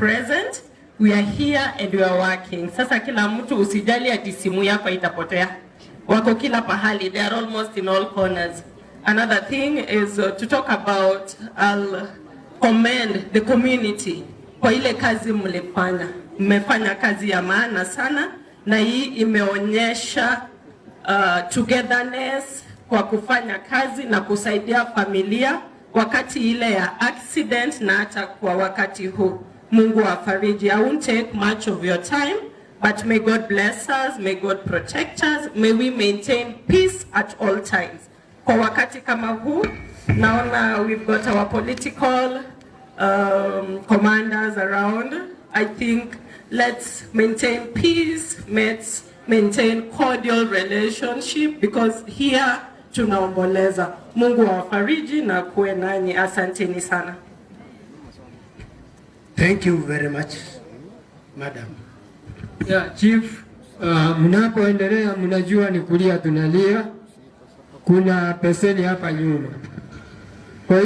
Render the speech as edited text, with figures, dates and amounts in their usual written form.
present. We are here and we are working. Sasa kila mtu, usijali ati simu yako itapotea. Wako kila pahali, they are almost in all corners. Another thing is to talk about, I'll commend the community kwa ile kazi mlifanya. Mmefanya kazi ya maana sana, na hii imeonyesha togetherness kwa kufanya kazi na kusaidia familia wakati ile ya accident na hata kwa wakati huu. Mungu afariji. I won't take much of your time, but may God bless us, may God protect us, may we maintain peace at all times. Kwa wakati kama huu, naona we've got our political commanders around. I think let's maintain peace, let's maintain cordial relationship, because here tunaomboleza. Mungu awafariji na kuwe nanyi. Asanteni sana. Thank you very much, madam. Yeah, Chief, mnapoendelea mnajua ni kulia tunalia. Kuna beseni hapa nyuma.